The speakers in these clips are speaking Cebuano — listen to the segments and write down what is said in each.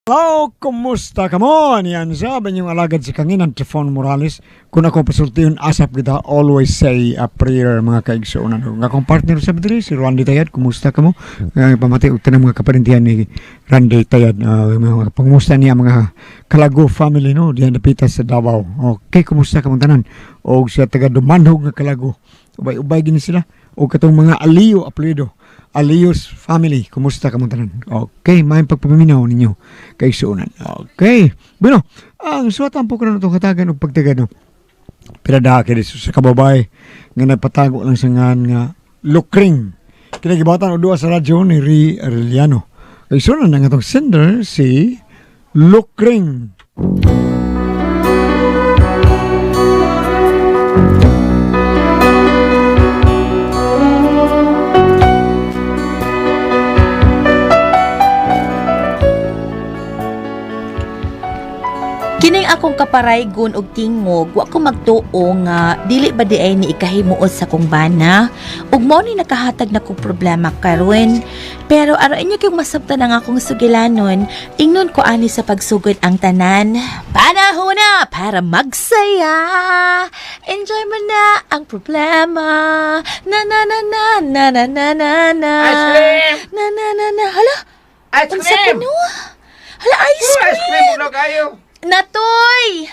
Hello, kumusta ka mo? Niyan sa inyong alagad si Kanginan Trifon Morales. Kung ako pasultihon, asap kita, always say a prayer, mga kaigsuonan. Nga akong partner sa diri, si Randy Tayad, kumusta ka mo? Nga pamati og tanang mga kaparintihan ni Randy Tayad. Mga pangumusta niya mga Kalago family, no? Diyan napita sa Davao. Okay, kumusta ka mong tanan? O sa taga Dumanhog nga Kalago. Ubay-ubay gini sila. O katong mga Aliyo apelyido. Alios family, kumusta ka mong tanan? Okay, may pagpaminaw ninyo kay suunan. Okay. Bueno, ang suwatan po karon itong katagan og pagtaga, no. Pirada kay sa kababay nga nagpatago lang sa ngan nga Lukring. Kinagibatan og duha sa radyo ni Ri Arellano. Kay suunan ang atong sender si Lukring. Kining akong kaparaygon og tingog, wa ko magtuo nga dili ba di ay ni ikahimuot sa kong bana. Ug mao ni nakahatag na kong problema karon. Pero aron inyo kayong masabtan ang akong sugilanon, ingnon ko ani sa pagsugod ang tanan. Panahon na para magsaya. Enjoy mo na ang problema. Na na na na na na na na na. Ice cream! Na na na na. Hala, Ice unsa cream! kuno? Hala, ice Oh, ice cream cream! mo kayo. Natoy!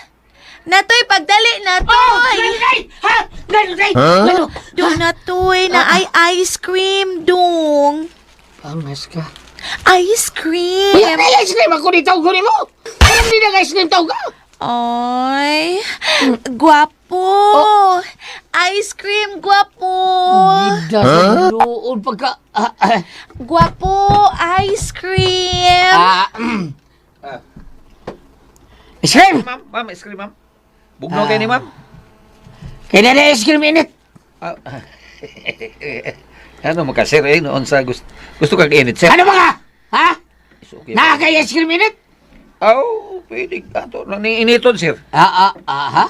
Natoy, pagdali, Natoy! Nay! Ha? Nay! Nay! Huh? Dung, Natoy, na ay ice cream, dung. Pangas ka. Ice cream! Uy, ay, ice cream ako dito guni mo. Alam din ang ice cream tawag ka. Ay, gwapo! Ice cream, gwapo! Bida sa doon pagka... Ah, ah, Gwapo, ice cream! ah, mm. Ice cream! Ma'am, ma'am, ice cream, ma'am. Bugnaw kayo ni ma'am. Kaya na ice cream init. Ah, ano mo ka, sir, eh, noon sa gusto, gusto kang init, sir. Ano ba ka? Ha? It's okay, ma'am. Nakakay ice cream init? Aw, pwede. Ato, nang initon, sir. Ah, ah, ah, ha?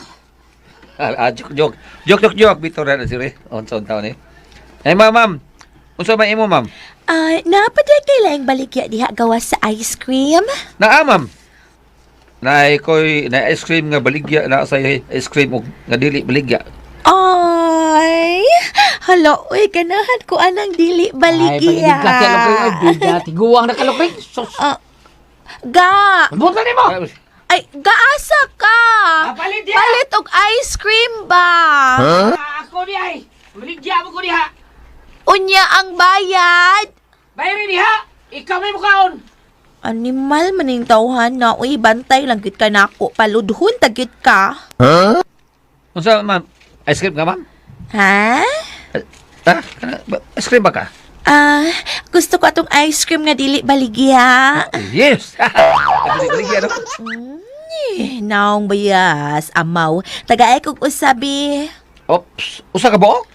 Ah, ah, joke, joke. Joke, joke, joke. Bito na, sir, eh. On sa taon, eh. Ay, ma'am, ma'am. Unsa man imo, ma'am? Ay, napaday kay laing baligya diha gawas sa ice cream? Naa, ma'am. Na koy na ice cream nga baligya na sa ice cream og nga dili baligya. Ay, hala, uy, ganahan ko anang dili Ay, baligya. pag ka kalokring. Ay, bida. Tiguang na kalokring. Sus. Ah, ga! Buta ni mo! Ay, gaasa ka! Ah, palit diha! Palit og ice cream ba? Ah, ako di ay. Baligya mo ko diha. Unya ang bayad! Bayari diha. Ikaw may mukaon. Animal man ning tawhan na, uy, bantay lang gyud ka nako, paludhon ta gyud ka. Unsa, ma'am? Ice cream ka, ma'am? Ha? Ah, ice cream ba ka? Ah, gusto ko atong ice cream nga dili baligya. Yes. Dili baligya, no? Eh, naong bayas, amaw. Tagaay kog usabi. Ops, usa ka buok?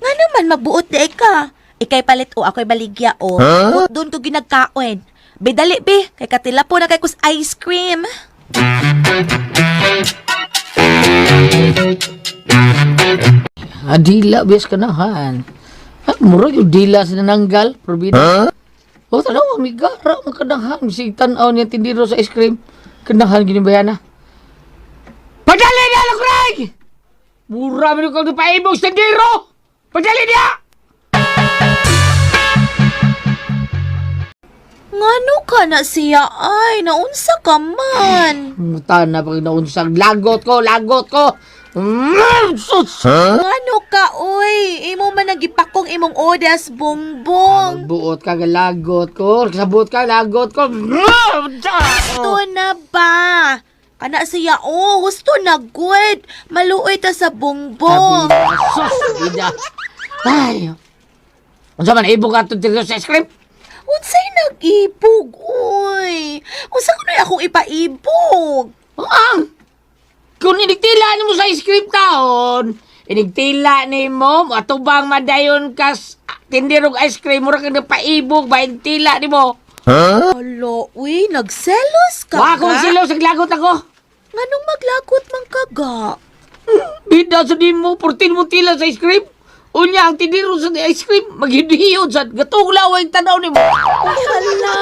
Nga naman, magbuot di ay ka. Ikay palit o ako'y baligya o. Huh? Doon ko ginagkaon. Be, dali be, kay katila po na kay kus ice cream. Ah, dila, bes kanahan. Ah, murag yung dila sa nananggal, probida. Huh? O, tanaw, ang migara, ang kanahan. Si tanaw niya tindiro sa ice cream. Kanahan, ginibayana. Padali na, Lokrag! Mura, man yung paibog sa tindiro! Padali niya! Ngano ka na siya ay, naunsa ka man. Muta na pag naunsang. Lagot ko, lagot ko! Mm, sus! Ngano ka oy, imo man nagipakong imong odas bongbong. Magbuot ka, lagot ko. Kasabot ka, lagot ko. Mm, Ito na ba? Kana siya oh, husto na good. Maluoy ta sa bongbong. Sus, ida. Ay. Unsa man ibog ato dito sa ice cream? Unsay nag-ibog oy? Unsa kunoy akong ipaibog? Ang kung inigtila nimo sa ice cream taon, inigtila nimo atubang madayon kas tindirog ice cream mura kag paibog ba inigtila nimo. Hala, uy, nagselos ka Wa ga? ko silo sa lagot ako. Nganong maglagot man ka ga? Bida sa nimo portin mo tila sa ice cream. Unya ang tindiro sa ice cream maghidihiyod sa gatong laway tanaw nimo. Ay, hala.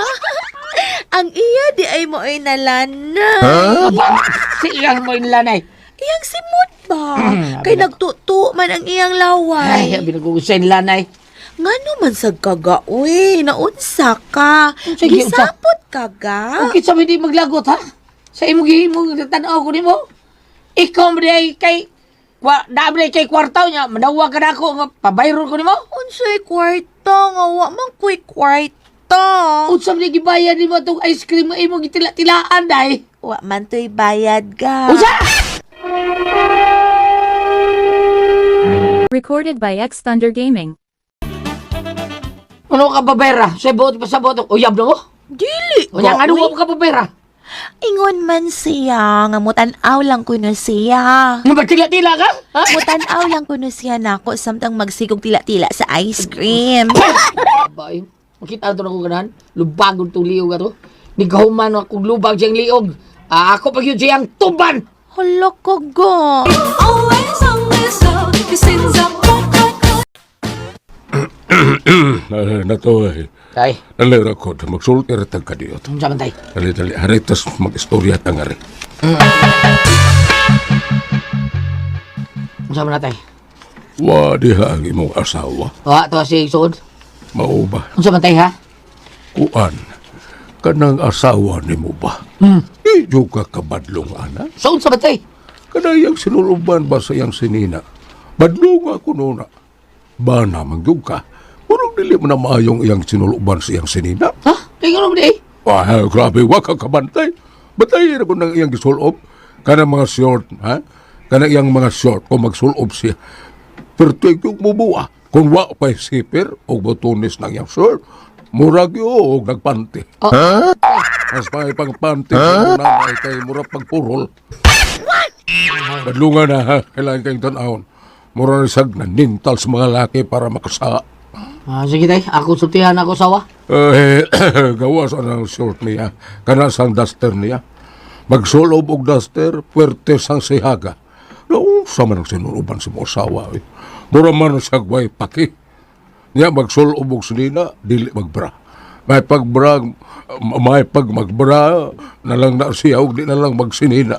Ang iya di ay mo ay nalanay. Siyang mo inlanay. Iyang simot ba? Kay nagtutu man ang iyang laway. Ay, binagugusay lanay. Ngano man sad kaga, uy, naunsa ka. Sige, unsa? Gisapot ka ga. Okay, sabi di maglagot, ha? Sa imong gihimong tanaw ko nimo. Ikaw mo di ay kay kwa, dami kay kwartaw niya, madawa ka na ako, nga pabayron ko nimo. Unsay kwarta nga wa man ko'y kwarta. Unsa man gibayad nimo atong ice cream nga imong gitila-tilaan day? Wa man to'y bayad ga. Unsa? Recorded by X Thunder Gaming. Ano ka babayra? Sa buot pa sa buot. Uyab na mo? Dili Unya ga, ano uy. ka babayra? Ingon man siya nga mutan-aw lang kuno siya. Nga magtila-tila ka? Ha? Mutan-aw lang kuno siya nako samtang magsigog tila-tila sa ice cream. Bay, makita to na ko ganahan. Lubagon tong liog ato. Ni kahuman akong lubag siyang liog. Ah, ako pag yun siyang tuban. Hala ka ga. Na to eh. Tay, Dali ra ko, magsulti ra tag kadiyot. unsa man tay? Dali dali, haritas mag-istorya ta nga rin. Unsa man na tay? Wa diha ang imong asawa. Wa to si Sud. Mao ba? Unsa man tay ha? Kuan. Kanang asawa nimo ba? Hmm. Di jud ka kabadlong ana. So unsa man tay? Kanayang sinuluban ba sa iyang sinina? Badlong ako nuna. Bana man gyud ka. Murag dili mo na maayong iyang sinuluban sa iyang sinina. Ha? Kay ngano man di? Ah, grabe, wa ka kabantay. Bantay ra ko ng iyang gisulob. Kanang mga short, ha? Kanang iyang mga short kung magsulob siya. Pero yung mubuha. Kung wa pa'y zipper o botones ng iyang shirt, murag yun og nagpanti. Oh. Ha? Mas may pangpanti huh? Nanay kay murag pagpurol. Badlungan na ha, kailangan kayong tanahon. Mura na siyang nanintal sa mga laki para makasa. Ah, sige tay, ako sultihan ako sawa. Eh, gawas ang short niya. Kana sang duster niya. Magsulob og duster, puwerte sang sihaga. No, sa man ang sinuloban sa mga asawa. Eh. Mura man siya way paki. Niya magsulob og sinina, dili magbra. May pagbra, may pag magbra, na lang na siya, og di na lang magsinina.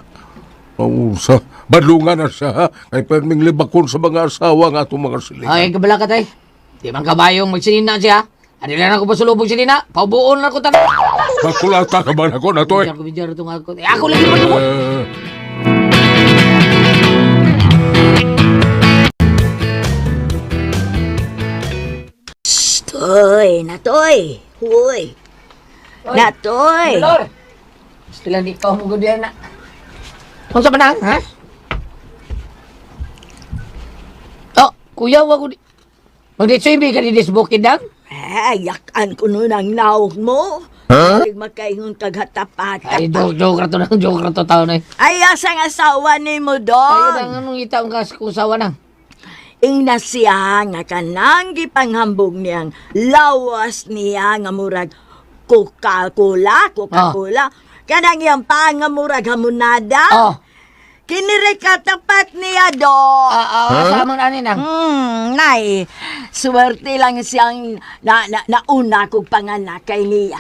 Oo, sa badlungan na siya, ha? Kay perming libakon sa mga asawa nga atong mga silingan. Ay, kabala ka tay. Di man kabayong magsinina siya. Ani lang ako pasulubog sinina. Paubuon na ko tanan. Makulata ka man ako na to eh. Bijar ko bijar itong ako. Eh, ako lagi man. Eh, Toy, natoy. Hoy. Natoy. Lor. Gusto lang di ka mo na. Unsa man ang, ha? Oh, kuya wa ko di. Magditsubi ka di bukid dang? Ay, yakan ko nun ang naog mo. Huh? Makaingon kag hatapata. Ay, joke, joke ra to nang joke ra to taon eh. Ay, asang asawa ni mo Ay, doon. nang anong itaon ka sa kung sawa nang. Ingna siya nga kanang gipanghambog niyang lawas niya nga murag Coca-Cola, Coca-Cola. Kanang iyang paa nga murag hamonada. Oh, Kinire katapat niya do. ah, ah, asa man ani nang. Nay, swerte lang siyang na, na, nauna kog panganak kay niya.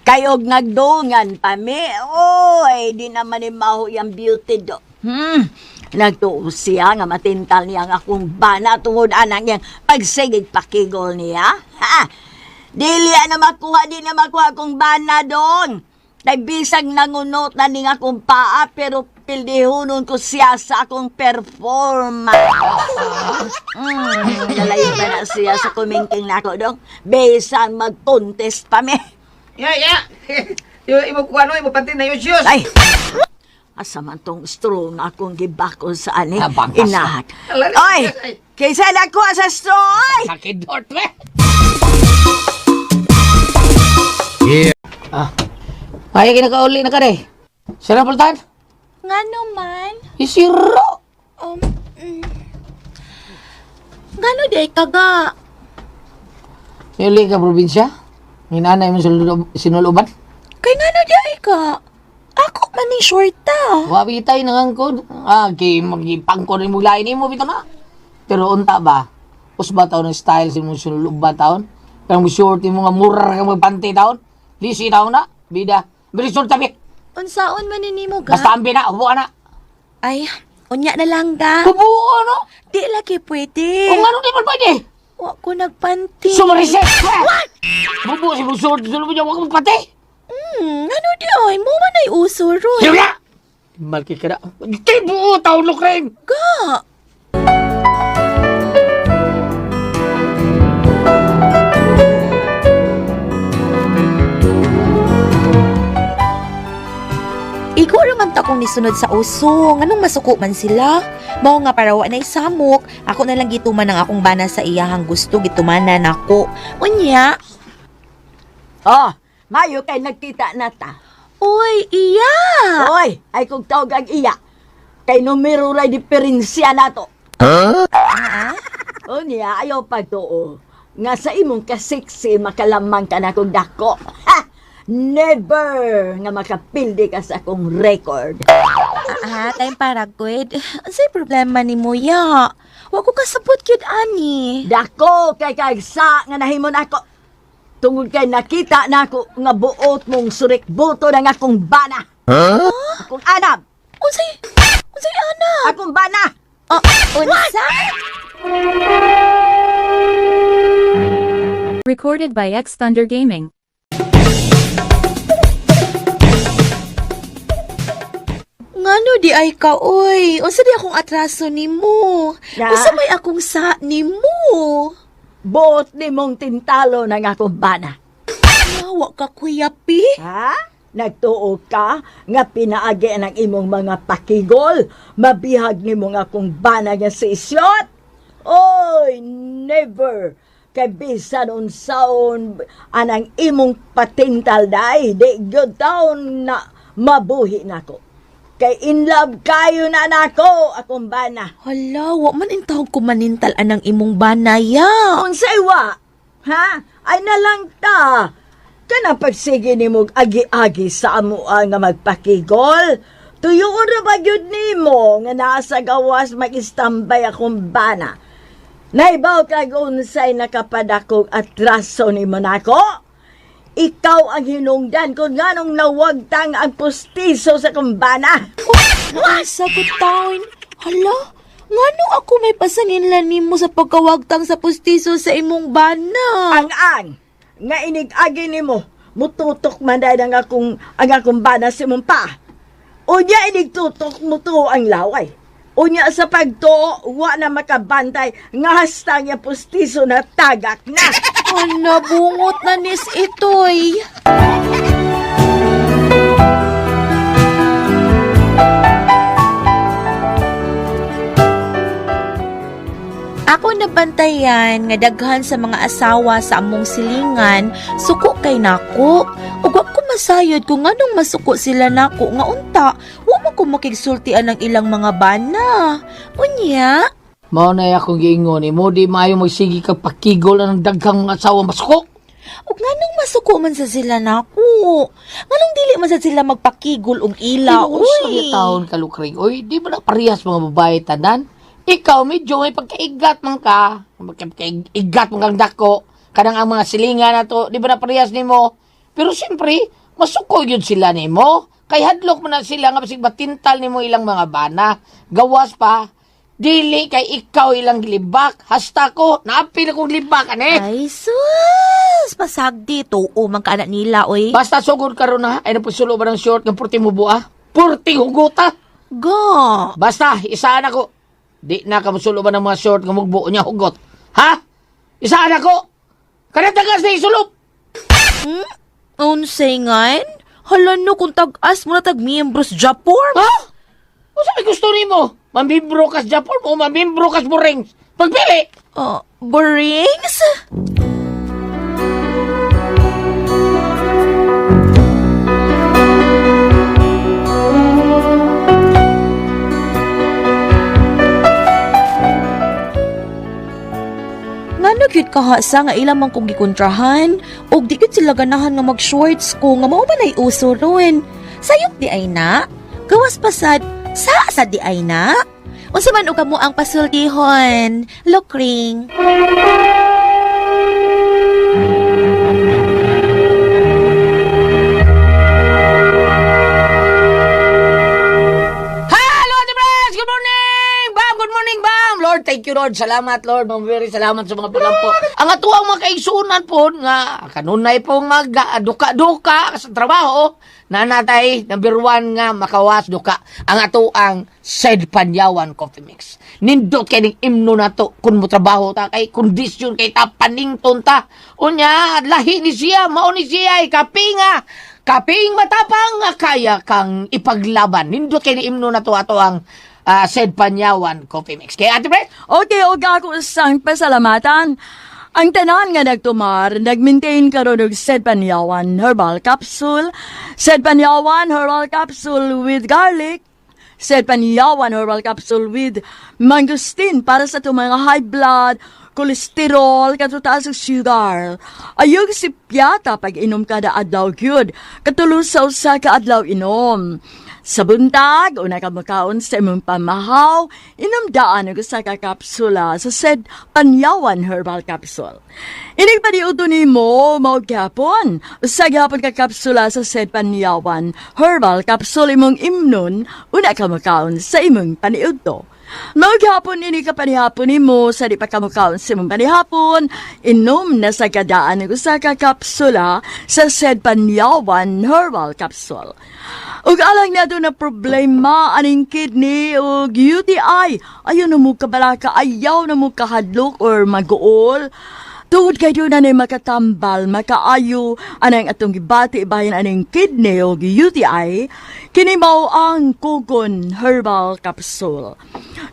Kayog nagdungan pa mi. Oy, di naman ni maho yung beauty do. Nagtuo siya nga matintal niya ang akong bana tungod anang niyang pagsigig pakigol niya. Ha? Dili na makuha, di na makuha akong bana doon. Nagbisag nangunot na ning akong paa pero pildihunon ko siya sa akong performance. Nalayo pa na siya sa kumingking nako dong. Besan mag-contest pa mi. Ya, ya. Yo imo kuano imo pantin na yus. Ay! Asa man tong straw na akong gibako sa ani? Ah, bangkas ka. Inahat. Oy! Kaysa nakuha sa straw, oy! Sakit dort we. Ah. Ay, kinakauli na ka de. Sira pultan? Ngano man? Isiro. Ngano di ay kaga? Uli ka probinsya? Minanay mo sinuluban? Kay ngano di ay ka? Ako man ni shorta. Wabi tayo nangangkod. Ah, kay magipangkod ni mong lain mo bitaw na. Pero unta ba? Usba taon ng style si mong sinuluban taon? Kaya mo short mo nga mura ka magpanti taon? Lisi taon na? Bida. Bilisod tabi. Unsaon man ni nimo ga? Basta ambi na, hubuan na. Ay, unya na lang ga. Hubuan no? Di lagi pwede. Kung ano di man pwede. Wa ko nagpanti. Sumarise! What? Bubo si Busod, sulod mo niya, huwag mong pati. Ano di ay? Mo man ay uso ron. Sige na! Malki ka na. Kay buo, taon lukring! Ga! Igo raman ta kong nisunod sa uso, nganong masuko man sila. Mao nga para wa nay samok, ako na lang gituman ang akong bana sa iyahang gusto gitumanan nako. Unya, Oh, mayo kay nagkita na ta. oy, iya. Oy, ay kung tawag ang iya. Kay numero ray diferensya nato. Huh? Unya, ayaw pagtuo. Nga sa imong kasiksi makalamang ka na kong dako. Ha! Never nga makapildi ka sa akong record. Ah, time para good. Unsay problema ni mo ya? Wa ko kasabot gyud ani. Dako kay kagsa nga nahimo nako. Tungod kay nakita nako nga buot mong surik buto ng akong bana. Huh? Akong anab, Unsay unsay ana? akong bana. Ah, unsa? Recorded by X Thunder Gaming. Ngano di ay ka oy? Unsa di akong atraso nimo? Na? Unsa may akong sa nimo? Buot ni mong tintalo ng akong bana. Nawa ka Kuya Pi? Ha? Nagtuo ka nga pinaagi ng imong mga pakigol, mabihag nimo nga akong bana nga si Isyot? Oy, never! Kay bisan unsaon anang imong patintal day, di gyud taon na mabuhi nako. Kay in love kayo na nako akong bana. Hala, wa man intawon ko manintal anang imong banaya. Unsay wa? Ha? Ay nalang ta. Kanang pagsige nimo agi-agi sa amoa nga magpakigol. Tuyoon ra ba gyud nimo nga naa sa gawas mag-istambay akong bana. Naibaw kag unsay nakapadakog atraso nimo nako? Ikaw ang hinungdan kung nganong nawagtang ang pustiso sa akong bana. Unsa ko taon? Hala, ngano ako may pasanginlan nimo sa pagkawagtang sa pustiso sa imong bana? Ang-ang nga inig-agi nimo mututok man dahil ang akong bana si mong pa. Unya inigtutok mo to ang laway. Unya sa pagtuo, wa na makabantay nga hastang yung pustiso na tagak na. Hala, bungot na nis itoy. Ako nabantayan nga daghan sa mga asawa sa among silingan, suko kay nako. Ug wa ko masayod kung nganong masuko sila nako nga unta, wa man ko makigsultian ang ilang mga bana. Unya, Mao na akong giingon imo di maayo magsigi kag pakigol ang daghang mga asawa masuko. ug nganong masuko man sa sila nako? Nganong dili man sa sila magpakigol og ila, Tinuod sa uy. taon ka lukring. Oy, di ba na parehas mga babae tanan? Ikaw medyo may pagkaigat man ka. Pagkaigat man kang dako. Kanang ang mga silingan na to, di ba na parehas nimo? Pero siyempre, masuko yun sila nimo. Kay hadlok man na sila nga basig matintal nimo ilang mga bana. Gawas pa, dili kay ikaw ilang gilibak. Hasta ko, naapil akong libak ane. Ay sus, pasagdi tuo man ka anak nila oy. Basta sugod karon na, ay napusulo ba ng short ng purting mubuha? Purting huguta! Ga. Basta, isaan ako. Di na kamusulo ba ng mga short nga mugbuo niya hugot? Ha? Isaan ako! Kanang tagas na isulop! Unsay ngan? Hala no kung tag-as mo na tag miyembros Japor. Ha? Unsa may gusto nimo? Mamimbro kas Japon o mamimbro kas Burings? Pagpili! Burings? Ngano gyud kahasa nga ila man kong gikontrahan og di gyud sila ganahan nga mag-shorts ko nga mao ba nay uso ron. Sayop di ay na. Gawas pasad sa sa di ay na. Unsa man og kamo ang pasultihon? Lokring. you, Lord. Salamat, Lord. Ma'am Mary, salamat sa mga pagampo. Ang atuang mga kaigsunan po nga kanunay pong magduka-duka sa trabaho na natay number one nga makawas duka ang atuang Sed Panyawan Coffee Mix. Nindot kay ning imno nato kun mo trabaho ta kay kondisyon kay ta panington ta. Unya lahi ni siya, mao ni siya ay kapinga. Kaping matapang nga kaya kang ipaglaban. Nindot kay ni imno nato ato ang Sed Panyawan Coffee Mix. Kaya, Ate Brett, Okay, og ako sang pasalamatan. Ang tanan nga nagtumar, nag-maintain karon og Sed Panyawan Herbal Capsule, Sed Panyawan Herbal Capsule with garlic, Sed Panyawan Herbal Capsule with mangosteen para sa itong mga high blood, kolesterol, katutaas og sugar. Ayog si Piata pag inom kada adlaw gyud, katulo sa usa ka adlaw inom. Sa buntag, una ka makaon sa imong pamahaw, inom daan og usa ka kapsula sa Sed Panyawan Herbal Capsule. Inig paniudto nimo mao gyapon. Usa gyapon ka kapsula sa Sed Panyawan Herbal Capsule imong imnon, una ka makaon sa imong paniudto. Mao gyapon ini ka panihapon nimo sa di pa ka mukaon sa imong panihapon, inom na sa kadaan og usa ka kapsula sa Sed Panyawan Herbal Capsule. Ug alang nato na problema aning kidney ug UTI, ayaw na mo kabalaka, ayaw na mo kahadlok or maguol. Tungod kay doon na makatambal, makaayo, anang atong gibati bahin aning kidney o UTI, kini mao ang Kugon Herbal Capsule.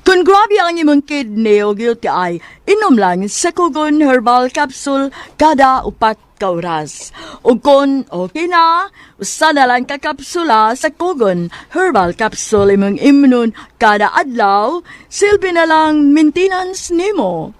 Kung grabe ang imong kidney o UTI, inom lang sa Kugon Herbal Capsule kada 4 ka oras. Ug kung okay na, usa na lang ka kapsula sa Kugon Herbal Capsule imong imnon kada adlaw, silbi na lang maintenance nimo.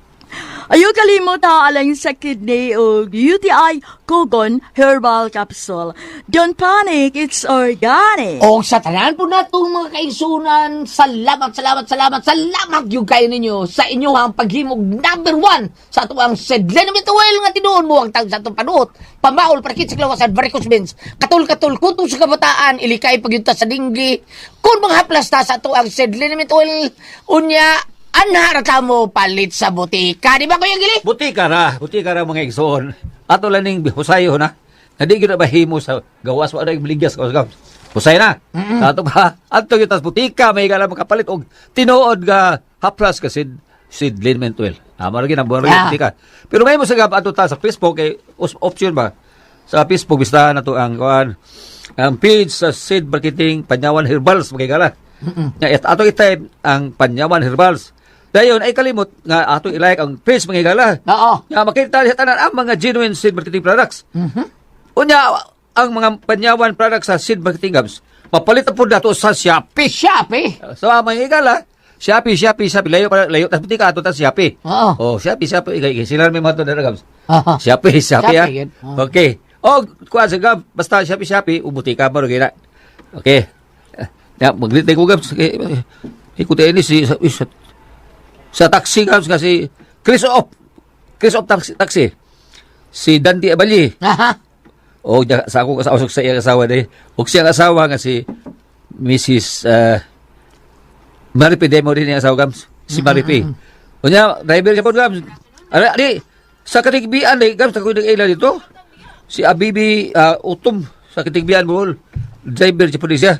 Ayaw kalimot ha alang sa kidney o UTI, Kugon Herbal Capsule. Don't panic, it's organic. O sa tanan po natong mga kaigsunan, salamat, salamat, salamat, salamat yung kayo ninyo sa inyong paghimog number one sa ato ang Sedlenamit Oil nga tinuon mo ang tag sa atong panuot. Pamaol para sa klawasan, varicose veins, katul-katul, kutong sa kabataan, ilikay pagyunta sa dinggi. Kung mga haplas ta sa ato ang Sedlenamit Oil, unya, anhara ta mo palit sa butika. Di ba, Kuya Gili? Butika ra, mga igsoon. Ato lang ning husayo na. Hindi gyud na bahimo sa gawas wa na ligyas ka gams. Husay na. Ato pa, adto gyud tas butika may gala makapalit og tinuod nga haplas ka sid liniment oil. Amo ra gyud ang buwan butika. Pero may mo sa gab ato ta sa Facebook kay option ba? Sa Facebook bistahan nato ang kuan ang page sa Seed Marketing Panyawan Herbals, mga higala. Nga ato i-type ang Panyawan Herbals. Dayon ay kalimot nga ato i-like ang page, mga higala. Nga makita sa tanan ang mga genuine Seed Marketing products. Unya ang mga Panyawan products sa Seed Marketing Hubs, mapalit na po nato sa Shopee. Shopee. So ang mga higala, Shopee, Shopee, Shopee, layo pa layo tas butika ato ta Shopee. Oh, Shopee, Shopee, ikay sila may mga to na gabs. Shopee, Shopee, ah. Shopee, yun. Oo. Okay. O, kuha sa gab, basta Shopee, Shopee, ubuti ka ba gina. Okay. Ya, maglitay ko gabs. Okay. Ikuti ini si sa taxi gabs kasi Chris Op. Chris Op taxi, taxi. Si Dandy Abali. O sa ako asawa sa iyang asawa day. Og siyang asawa nga si Mrs. Maripi Demo din yung asawa gams. Si Maripi. Unya, driver siya po gams. Ara, di, sa Katigbian, di, gams, ako nag-ila dito. Si Abibi Utom sa Katigbian mo. Driver siya po din siya.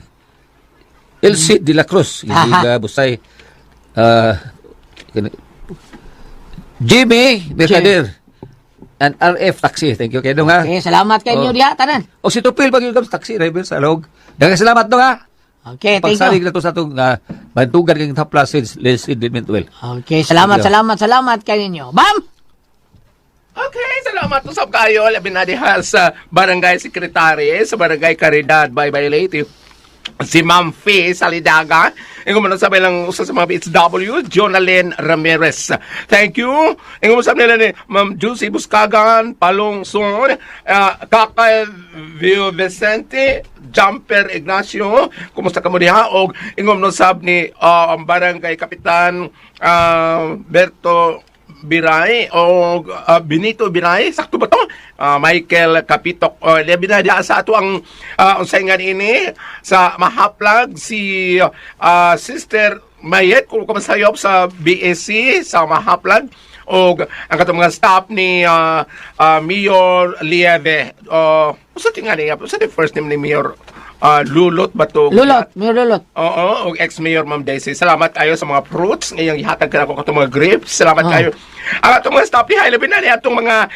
LC de la Cruz. Hindi ka busay. Jimmy Mercader. And RF Taxi. Thank you. Kaya nung ha. Okay, salamat kay inyo Oh. diha tanan. O si Tupil, pag yung taxi driver sa Alog. Daghang salamat nung ha. Okay, thank you. Pagsalig na to sa atong bantugan kang top plus Leslie Well. Okay, salamat, Thank you. salamat, salamat kay ninyo. Bam! Okay, salamat usab kayo. Labi na diha sa Barangay Secretary, sa Barangay Caridad, Bye Bye Leyte. Si Ma'am Faye Salidaga. Ingon mo sabay lang usa sa mga BHW, Jonalyn Ramirez. Thank you. Ingon mo sabi nila ni Ma'am Juicy Buscagan, Palong Son, Kakay Vio Vicente, Jumper Ignacio, kumusta ka mo diha? Og ingon mo sab ni ang Barangay Kapitan Berto Biray o Benito Biray, sakto ba to? Michael Kapitok, o labi na diha sa ato ang unsay nga ini sa Mahaplag si Sister Mayet kung kumasayop sa BSC sa Mahaplan o ang katong mga staff ni Mayor Lieve. Usa tingali niya, usa ti first name ni Mayor Lulot ba to? Lulot, may lulot. Oo, og ex-mayor Ma'am Daisy. Salamat kayo sa mga fruits ngayong ihatag ka nako katong mga grapes. Salamat kayo. Ang atong mga staff ni labi na ni atong mga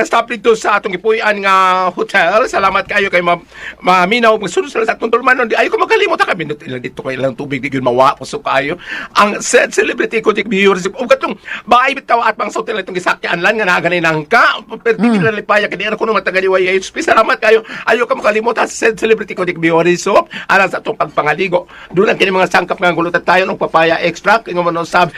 staff dito sa atong gipuy-an nga hotel. Salamat kayo kay Ma'am Maminaw magsunod sila sa atong tulumanon. Di ayo ko makalimot ka binot ilang dito kay ilang tubig di gyud mawa kusog kayo. Ang said celebrity ko dik viewers og katong baay bitaw at pang hotel itong gisakyan lan nga naa ganay nangka. Perti mm. Lipaya kay di ra kuno matagal YHP. Salamat kayo. Ayo ka makalimot sa said celebrity ko dik viewers soap alang sa atong pagpangaligo. Doon ang kini mga sangkap nga gulutan tayo ng papaya extract ingon man sab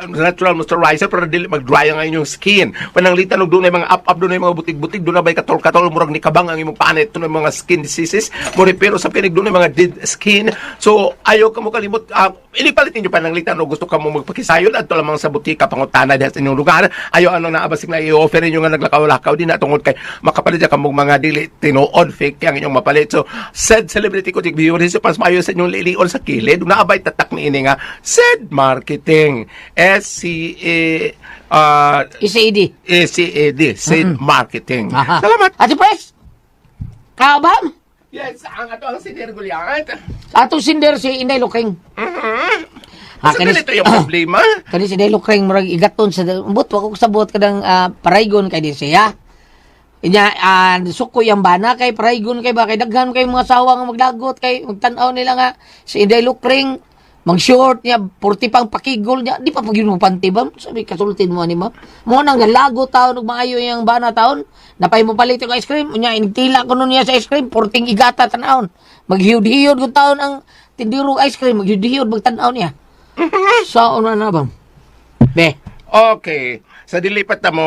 natural moisturizer para dili mag-dry ang inyong skin. Pananglitan og dunay mga up-up, dunay mga butig-butig, dunay bay katol-katol murag ni kabang ang imong panit, dunay mga skin diseases, mo repair usab kini dunay mga dead skin. So ayo ka mo kalimot inipalit ninyo pananglitan og gusto ka mo magpakisayon adto lamang sa butika pangutana diha sa inyong lugar. Ayo anong naabasig na i-offer ninyo nga naglakaw-lakaw din na tungod kay makapalit ka mong mga dili tinuod fake ang inyong mapalit. So said celebrity ko tik viewers pas maayo sa inyong liliol sa kilid naabay tatak ni ini nga said marketing S C A ICAD. A C A D said marketing. Aha. Salamat. Ate Pres! Kaabam! Yes, ang ato ang sinir Goliath. Atong sinder si Inday Lukring. Ah, so, ganito yung problema. Kani si Inday Lukring murag igaton sa but wa ko sabot kadang paraygon kay di siya. Inya sukoy ang bana kay paraygon kay ba kay daghan kay mga sawa nga maglagot kay magtan-aw nila nga si Inday Lukring mag short niya 40 pang pakigol niya di pa pag yun mo panty ba sabi kasultin mo ani ma'am mo nang galago taon ug maayo yang bana taon napay mo palit yung ice cream unya inigtila kuno niya sa ice cream 40 igata tan-awon maghiyod-hiyod kung taon ang tindiro og ice cream maghiyod-hiyod magtan-aw niya sa una na ba be. Okay. Sa dilipat na mo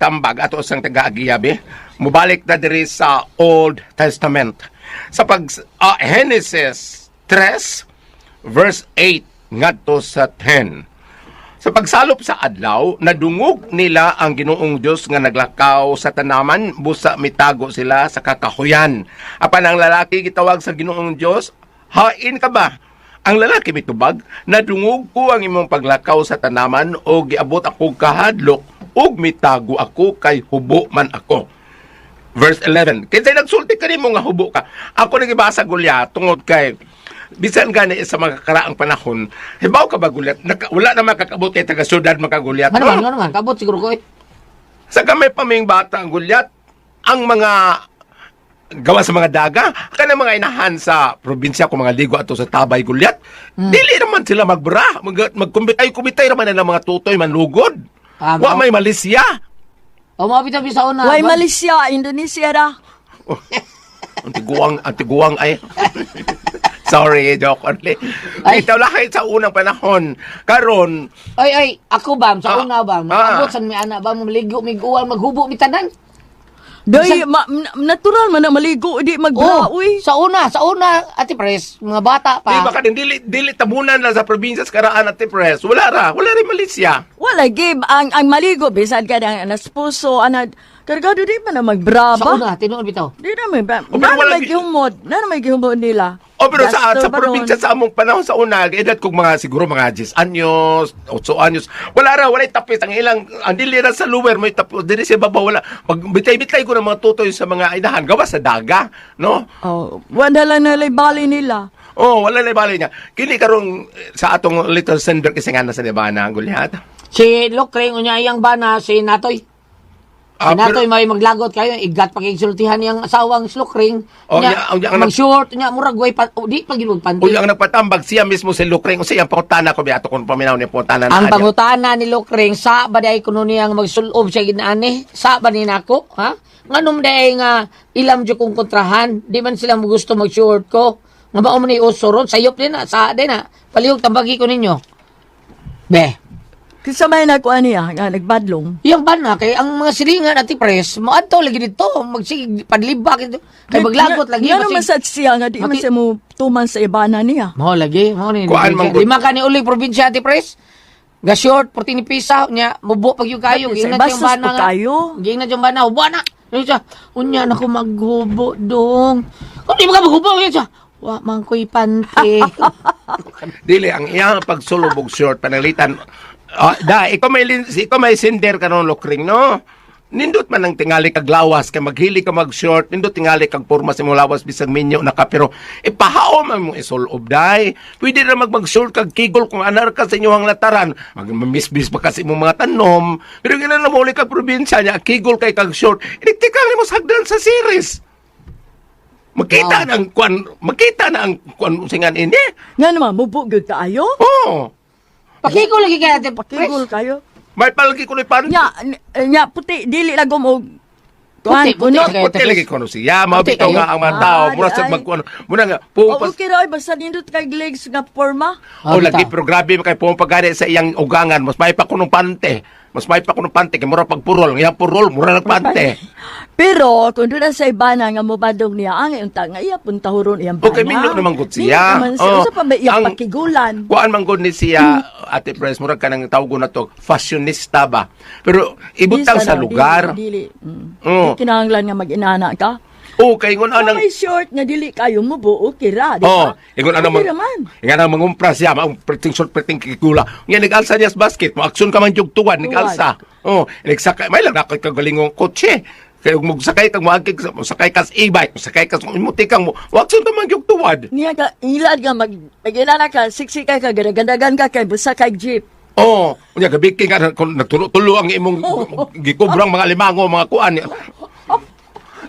tambag ato sang taga-agiyabi, mubalik na diri sa Old Testament. Sa pag Genesis 3 verse 8 ngadto sa 10. Sa pagsalop sa adlaw, nadungog nila ang Ginoong Dios nga naglakaw sa tanaman, busa mitago sila sa kakahuyan. Apan ang lalaki gitawag sa Ginoong Dios, "Hain ka ba?" Ang lalaki mitubag, "Nadungog ko ang imong paglakaw sa tanaman o giabot ako kahadlok ug mitago ako kay hubo man ako." Verse 11. Kinsay nagsulti kanimo nga hubo ka? Ako nagibasa Goliath tungod kay bisan gani sa mga karaang panahon, hibaw ka ba Goliath? Wala na makakabot kay taga syudad makagulyat. Ano man, No? ano man, kabot siguro ko eh. Sa gamay pa ming bata ang Goliath, ang mga gawa sa mga daga, kanang mga inahan sa probinsya kung mga ligo ato sa Tabay Goliath, dili naman sila magbra, magkumbitay kumitay naman na mga tutoy manlugod. Wa may malisya. O mga bitaw sa una. Way Malaysia, Indonesia ra. Oh, ang tiguang ay. Sorry, joke only. Ay. Ito lahat sa unang panahon. Karon, Ay, ay, ako ba, sa una ba, abot sa mi ana ba, maligo, miguan, maghubo, mi tanan. Day, natural man na maligo, di magbra, Oh, uy. sa una, Ate Pres, mga bata di ba pa. ka din, dili tabunan lang sa probinsya sa Karaan at Tipres. Wala ra, wala rin malisya. Wala give ang maligo bisan ka ng naspuso ana kargado di man na magbra Sa ba. una, tinuod bitaw. Di na may ba. Oh, pero Na wala may gihumod, na may gihumod nila. O pero sa, Gasto sa ba ron? probinsya sa among panahon sa una, edad kong mga siguro mga 10 anyos, 8 anyos, wala ra, wala tapis ang ilang, ang dili ra sa lower, may tapos, dili sa baba, wala. Magbitay-bitay ko ng mga tutoy sa mga inahan, gawa sa daga, no? Oh, wala lang nalay bali nila. Oh, wala na bali niya. Kini karong sa atong little sender kasi nga na sa Nibana, Goliath. Si Lokring, unya iyang bana, si Natoy. Si Natoy may maglagot kayo, igat pag-insultihan niyang asawang si Lokring. Oh, Unya, unya, ang mag-short, unya, murag, way, pa, oh, di pa gid magpanty. Uy, ang nagpatambag siya mismo si Lucreng. O siya, ang pangutana ko, biyato kung paminaw niya pangutana na Ang niya. pangutana ni Lokring, sa ba day kuno niyang magsulob siya ginaani? Sa ba ni nako? Ha? Nganong day nga ilam jud kong kontrahan, di man sila mo gusto mag-short ko. Nga ba man ni uso ron, sayop din na, sa din na. Palihog tambagi ko ninyo. Be, Kinsa may nakuha niya nga nagbadlong. yung bana kay ang mga silingan at press, moadto lagi dito, magsige panlibak dito. Kay maglagot lagi Nga naman sa siya nga di man siya mo tuman sa ibana niya. Mao lagi, mao ni. Kuan man gud. Lima ka ni uli probinsya ati press. Ga short, 14 ni pisa, nya mubo pag yung kayo, Ay, giingnan bastos yung bana po nga. kayo. Giingnan yung bana, hubo na. Ano siya? Unya na ko maghubo dong. Kung di ba ka maghubo, yun siya. Wa man ko'y panty. Dili ang iyang pagsulob og short pananglitan. Ah, da ikaw may sender karon, Lokring, no. Nindot man ang tingali kag lawas kay maghili ka mag short, nindot tingali kag porma sa imong lawas bisag minyo na ka, pero ipahaom man mo isulob day. Pwede ra mag short kag kigol kung anar ka sa inyong lataran, magmisbis pa kasi imong mga tanom. Pero gina na mo kag probinsya niya, kigol kay kag short. Iniktikang nimo sa hagdan sa series. Makita na ang kwan, makita na ang kwan singan ini. Nga naman, mubo gyud kaayo. Oh. Pakigol lagi kay Ate Pres. Pakigol kayo. May palagi ko ni pan. Nya, nya puti dili lagom og kuan Puti, puti kunot. kay Ate Puti lagi Pres. ko no siya, mao Puti bitaw kayo. nga ang mga tao, Ah, mura sa di ay. magkuan. Muna nga O pumpas. okay ra, oy, basta nindot kay legs nga porma. O lagi bitaw. pero grabe kay pumapagani sa iyang ugangan, mas may pa kunong pante. Mas may pa kunong pante kay mura pagpurol, ang iyang purol mura nag pante. Pero kung doon sa ibana nga mobadog niya ang unta nga iya puntahuron iyang bana. Okay, minyo naman gud siya. Minyo naman siya. Oh, Usa pa ba iyang ang- pakigulan? Kuan man gud ni siya, Ate Pres, mura ka nang tawag na to, fashionista ba. Pero ibutang Di sa ano, lugar. Dili, dili. Oo. Di kinahanglan nga mag-inana ka. Oh, kay ingon Kung anang may short nga dili kayo mo buo, okay ra, di Oh, ba? ingon ano Okay ra man. Ingon ang mangumpra siya, maong perting short perting kikula. Nga nag-alsa niya sa basket, mo aksyon ka man jug tuwan nag-alsa. Oh, nagsakay may lang na kagalingong kotse. Kay ug mogsakay kang moagig sakay ka sa e-bike, sakay ka sa imuti kang mo, aksyon ka man jug tuwad. Niya ka, ilad ka, mag-inana ka, siksi ka, gadagandagan ka, kay busa kay jeep. Oh, unya gabi kay nga kung nagtulo-tulo ang imong gikubrang mga limango, mga kuan.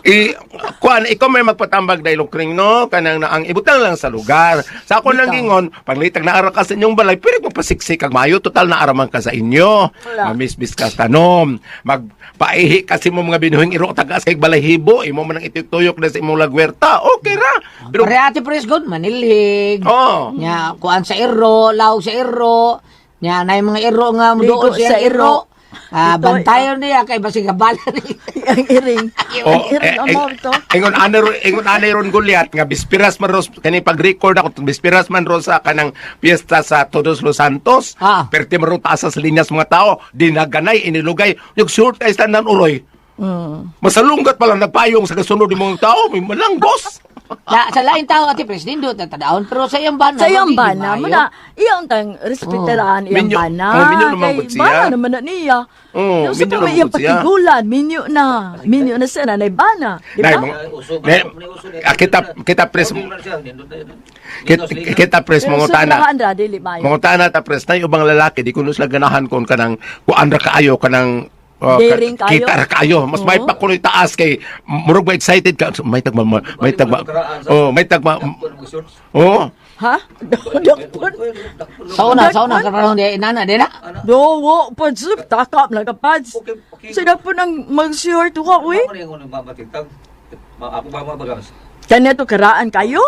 I kuan ikaw may magpatambag dahil kring no kanang na ang ibutang lang sa lugar. Sa ako nang gingon, panglitag na ara ka sa inyong balay, pero kung pasiksik kag mayo total na araman ka sa inyo. Wala. Mamismis ka sa tanom, magpaihi kasi mo mga binuhing iro tagas kay balahibo, imo man ang itutuyok na sa imong lagwerta. Okay ra. Pero Pare Ate Pres good, manilig. oh, Nya kuan sa iro, lawog sa iro. Nya nay mga iro nga Ligo muduol sa sa iro. iro. Ah, Ito, bantayon niya kay basig kabala ni. Ang iring. Ang iring eh, amo ito. Ingon ana ron Goliath nga bispiras man ros kani pag-record ako bispiras man ro sa kanang piyesta sa Todos Los Santos. Ah. Perti man ro taas sa linyas mga tao, dinaganay inilugay, yung short ay tanan uroy. Masalunggat pala nagpayong sa kasunod ng mga tao, may malanggos. Na, sa laing tao Ate Pres nindot na tadahon pero sa iyang bana. Sa iyang magiging bana, maayo. mo na, iyang tang respetaraan iyang Minyo- bana. oh, minyo naman Kay gud siya. Bana naman na niya. Oh, Yung sa minyo pa naman iyang gud siya. pakigulan, minyo na. Minyo na siya, nanay bana. Di Nay, ba? mga, nay, ah, kita kita pres kita, kita pres Pero mga tana. sobrahan ra, dili maayo. Mga tana ta pres nay ubang lalaki di kuno sila ganahan kon kanang kuan ra kaayo kanang Daring kaayo. kita ra kaayo mas may Oo. pa kuno taas kay murag ba excited ka may tagma may tagma oh may tagma oh. Ha? Dakpon? Sa una karon di inana di na. Do, wo, pads, takap lang ka, pads. Sa dakpon ang mag-short wa, uy. Ako ba mga bagas? Kanya to karaan kayo?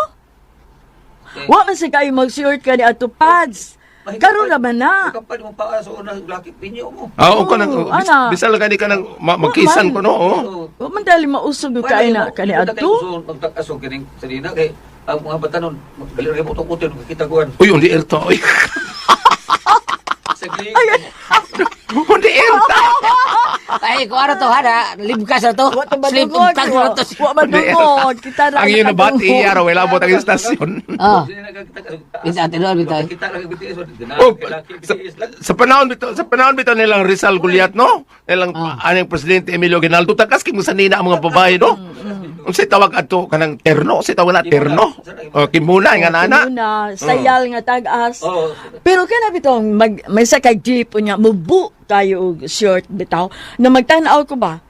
Wa man sa kayo mag-short kani ato pads. Karon naman na. Kapal mo pa sa una laki pinyo mo. Ah, o kanang Oo, ana. bisal gani kanang magkisan ko no oh. Wa man dali mausog yung kain na kani ato. Magtag-aso kining sa dina kay ang mga batanon magdali ra mo tukutin kita kuan. Uy, undi erto. Uy. Sagli. Undi erta. Ay ko ano to ha na libkas na to. Wa to Slip madungog. tag na to. Wa madungog. Kita ra Ang iyo na nakadungog. bati iya ra wala abot ang istasyon. Ah. Bisa Ate Lord bitaw. Kita lang BTS. Oh, sa panahon bitaw nilang Rizal Goliath no, nilang anong presidente Emilio Aguinaldo tagas kay musanina ang mga babae no. Unsay tawag adto kanang terno, unsay tawag na terno? Oh, kimuna nga nana. Kimuna, sayal nga tag-as. Oo. Pero kana bitong mag may sa kay jeep unya mubu kayo og short bitaw na magtan-aw ko ba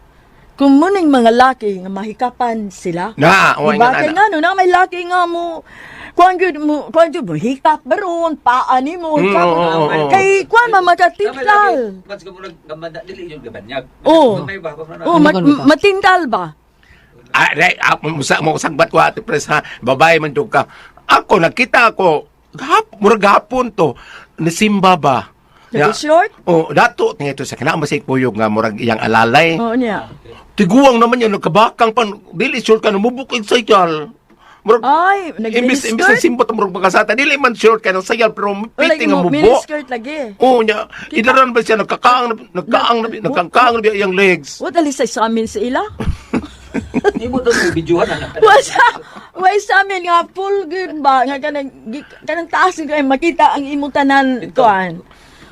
kung muning mga laki nga mahikapan sila. Na, oo, Diba? nga, Kay na. nga no, na may laki nga mo kuan gyud mo kuan gyud mo hikap baron paa nimo hikap. Oo, oo, oo. Kay kuan man makatintal. Mas ka mo naggamanda dili yung gabanyag. Oo. May ba pa na. Oh, matintal ba? Ah, re, ah, musa mo sagbat ko ate pres ha. Babae man jud ka. Ako nakita ako murag hapon to nisimba ba? Ya. Nag-short? Oh, dato nga ito sa kana masay kuyog nga murag iyang alalay. Oo niya. Tiguang naman yun, nagkabakang pan, dili sure ka, namubukid sa sayal. Murag, Ay, imbis, imbis nag-miniskirt? na simbot, murag makasata, dili man sure ka ng sayal, pero O, piti lagi nga mo, mubo. miniskirt lagi. Oo niya, idaran ba siya, nagkakaang, nagkaang, nagkakaang na iyang legs. What alis sa amin sa ila? Imo to sa videohan na. Wa sa amin nga full good ba nga kanang taas kay makita ang imong tanan kuan.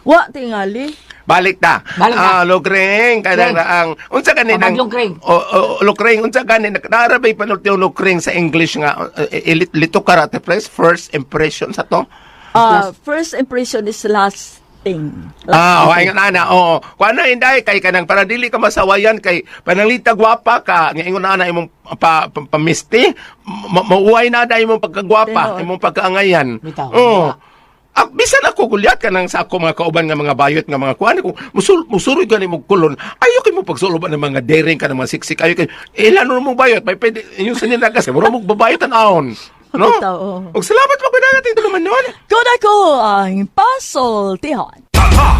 Wa tingali. Balik ta. Balik ta. Ah, Lokring, kanang Kring. ang unsa gani nang Pabagyong kring. O, o, Lokring, unsa gani naarabay panulti yung Lokring sa English nga lito karate press first impression sa to. Ah, first impression is last thing. Ah, oh, ay nga na, oo. Kuan na inday kay kanang para dili ka masawayan kay pananglita gwapa ka nga ingon na ana imong pamisti, mauway na na imong pagkagwapa, Tinuod. imong pagkaangayan. Bitaw. Oo. Ah, bisan ako gulyat ka nang sa ako mga kauban nga mga bayot nga mga kuan kung musuroy gani mo kulon ayo kay mo pagsuloban ng mga daring ka ng mga siksik ayo kay ilan mo bayot may pwede yung sinila kasi mura mo babayot tan-aon, no. Bitaw, oo. Og salamat pa kunatin naman noon. Kun ako ang pasoltihan. Tatak!